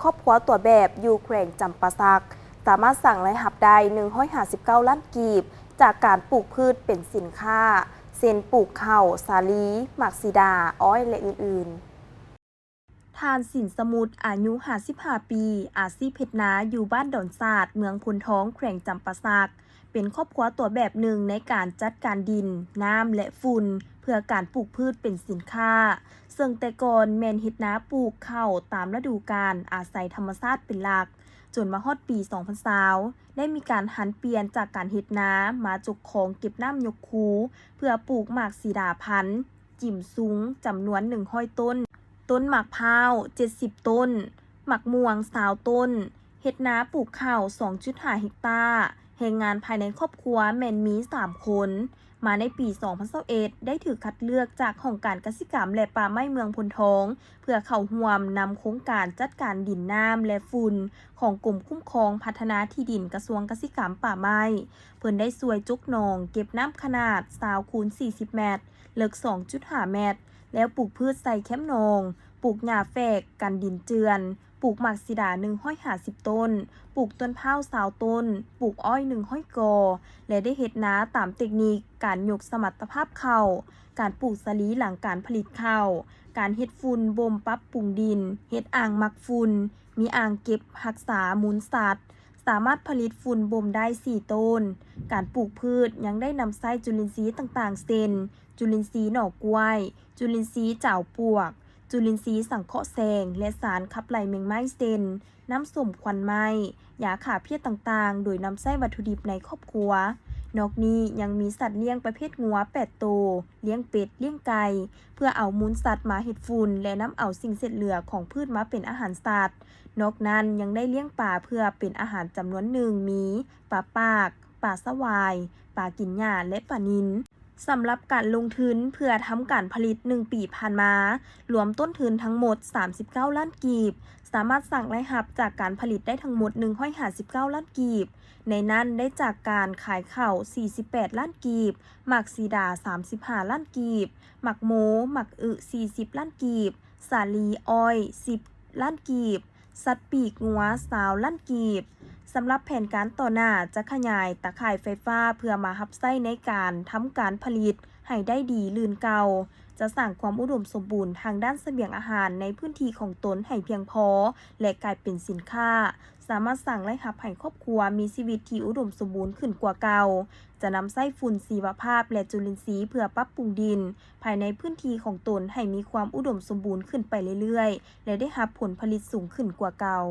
ຄອບຄົວຕົວແບບຢູ່ແຂວງຈຳປາສັກ ສາມາດສ້າງລາຍຮັບໄດ້ໜຶ່ງຮ້ອຍຫ້າສິບເກົ້າລ້ານກີບ ຈາກການປູກພືດເປັນສິນຄ້າ ເຊັ່ນ ປູກເຂົ້າ, ສາລີ, ໝາກສີດາ, ອ້ອຍ ແລະ ອື່ນໆ. ທ່ານ ສິນສະໝຸດ ອາຍຸຫ້າສິບຫ້າປີ, ອາຊີບເຮັດນາ ຢູ່ບ້ານດອນສາດ, ເມືອງໂພນທອງ, ແຂວງຈຳປາສັກ. ເປັນຄອບຄົວຕົວແບບໜຶ່ງໃນການຈັດການດິນ, ນ້ຳ ແລະ ຝຸ່ນ ເພື່ອການປູກພືດເປັນສິນຄ້າ, ເຊິ່ງແຕ່ກ່ອນແມ່ນເຮັດນາປູກເຂົ້າຕາມລະດູການ, ອາໄສທຳມະຊາດເປັນຫຼັກ, ຈົນມາຮອດປີສອງພັນຊາວ ໄດ້ມີການຫັນປ່ຽນຈາກການເຮັດນາມາຈົກຂອງເກັບນ້ຳຍົກຄູ ເພື່ອປູກໝາກສີດາພັນ ຈິ້ມຊຸງ ຈຳນວນໜຶ່ງຮ້ອຍຕົ້ນ, ຕົ້ນໝາກພ້າວເຈັດສິບຕົ້ນ, ໝາກມ່ວງຊາວຕົ້ນ, ເຮັດນາປູກເຂົ້າສອງຈຸດຫ້າເຮັກຕາ. ແຮງງານພາຍໃນຄອບຄົວແມ່ນມີສາມຄົນ. ມາໃນປີສອງພັນຊາວເອັດ ໄດ້ຖືກຄັດເລືອກຈາກຫ້ອງການກະສິກຳ ແລະ ປ່າໄມ້ເມືອງໂພນທອງ ເພື່ອເຂົ້າຮ່ວມນຳໂຄງການຈັດການດິນນ້ຳ ແລະ ຝຸ່ນ ຂອງກົມຄຸ້ມຄອງພັດທະນາທີ່ດິນ ກະຊວງກະສິກຳ ປ່າໄມ້. ເພິ່ນໄດ້ຊ່ວຍຈົກໜອງເກັບນ້ຳຂະໜາດຊາວຄູນສີ່ສິບແມັດ, ເລິກສອງຈຸດຫ້າແມັດ ແລ້ວປູກພືດໃສ່ແຄມໜອງ, ປູກຫຍ້າແຝກກັນດິນເຈື່ອນ, ປູກໝາກສີດາໜຶ່ງຮ້ອຍຫ້າສິບຕົ້ນ, ປູກຕົ້ນພ້າວຊາວຕົ້ນ, ປູກອ້ອຍໜຶ່ງຮ້ອຍກໍ ແລະ ໄດ້ເຮັດນາຕາມເຕັກນິກການຍົກສະມັດຕະພາບເຂົ້າ, ການປູກສາລີຫຼັງການຜະລິດເຂົ້າ, ການເຮັດຝຸ່ນບົ່ມປັບປຸງດິນ, ເຮັດອ່າງໝັກຝຸ່ນ, ມີອ່າງເກັບຮັກສາມູນສັດ, ສາມາດຜະລິດຝຸ່ນບົ່ມໄດ້ສີ່ໂຕນ. ການປູກພືດຍັງໄດ້ນຳໃຊ້ຈຸລິນຊີຕ່າງໆ ເຊັ່ນ ຈຸລິນຊີໜໍກ້ວຍ, ຈຸລິນຊີຈາວປວກ, ຈຸລິນຊີສັງເຄາະແສງ ແລະ ສານຂັບໄລ່ແມງໄມ້ ເຊັ່ນ ນ້ຳສົ້ມຄວັນໄມ້, ຢາຂ້າພຽດຕ່າງໆ ໂດຍນຳໃຊ້ວັດຖຸດິບໃນຄອບຄົວ. ນອກນີ້ຍັງມີສັດລ້ຽງປະເພດງົວແປດໂຕ, ລ້ຽງເປັດ, ລ້ຽງໄກ່ ເພື່ອເອົາມູນສັດມາເຮັດຝຸ່ນ ແລະ ນຳເອົາສິ່ງເສດເຫຼືອຂອງພືດມາເປັນອາຫານສັດ. ນອກນັ້ນຍັງໄດ້ລ້ຽງປາເພື່ອເປັນອາຫານຈຳນວນໜຶ່ງ ມີປາປາກ, ປາສະຫວາຍ, ປາກິນຫຍ້າ ແລະ ປານິນ. ສຳລັບການລົງທຶນເພື່ອທຳການຜະລິດໜຶ່ງປີຜ່ານມາ, ລວມຕົ້ນທຶນທັງໝົດສາມສິບເກົ້າລ້ານກີບ, ສາມາດສ້າງລາຍຮັບຈາກການຜະລິດໄດ້ທັງໝົດໜຶ່ງຮ້ອຍຫ້າສິບເກົ້າລ້ານກີບ, ໃນນັ້ນໄດ້ຈາກການຂາຍເຂົ້າສີ່ສິບແປດລ້ານກີບ, ໝາກສີດາສາມສິບຫ້າລ້ານກີບ, ໝາກໂມ, ໝາກອຶສີ່ສິບລ້ານກີບ, ສາລີ, ອ້ອຍສິບລ້ານກີບ, ສັດປີກງົວຊາວລ້ານກີບ. ສຳລັບແຜນການຕໍ່ໜ້າ ຈະຂະຫຍາຍຕາຂ່າຍໄຟຟ້າເພື່ອມາຮັບໃຊ້ໃນການທຳການຜະລິດໃຫ້ໄດ້ດີລື່ນເກົ່າ, ຈະສ້າງຄວາມອຸດົມສົມບູນທາງດ້ານສະບຽງອາຫານໃນພື້ນທີ່ຂອງຕົນໃຫ້ພຽງພໍ ແລະ ກາຍເປັນສິນຄ້າ, ສາມາດສ້າງລາຍຮັບໃຫ້ຄອບຄົວມີຊີວິດທີ່ອຸດົມສົມບູນຂຶ້ນກວ່າເກົ່າ, ຈະນຳໃຊ້ຝຸ່ນຊີວະພາບ ແລະ ຈຸລິນຊີເພື່ອປັບປຸງດິນພາຍໃນພື້ນທີ່ຂອງຕົນໃຫ້ມີຄວາມອຸດົມສົມບູນຂຶ້ນໄປເລື້ອຍໆ ແລະ ໄດ້ຮັບຜົນຜະລິດສູງຂຶ້ນກວ່າເກົ່າ.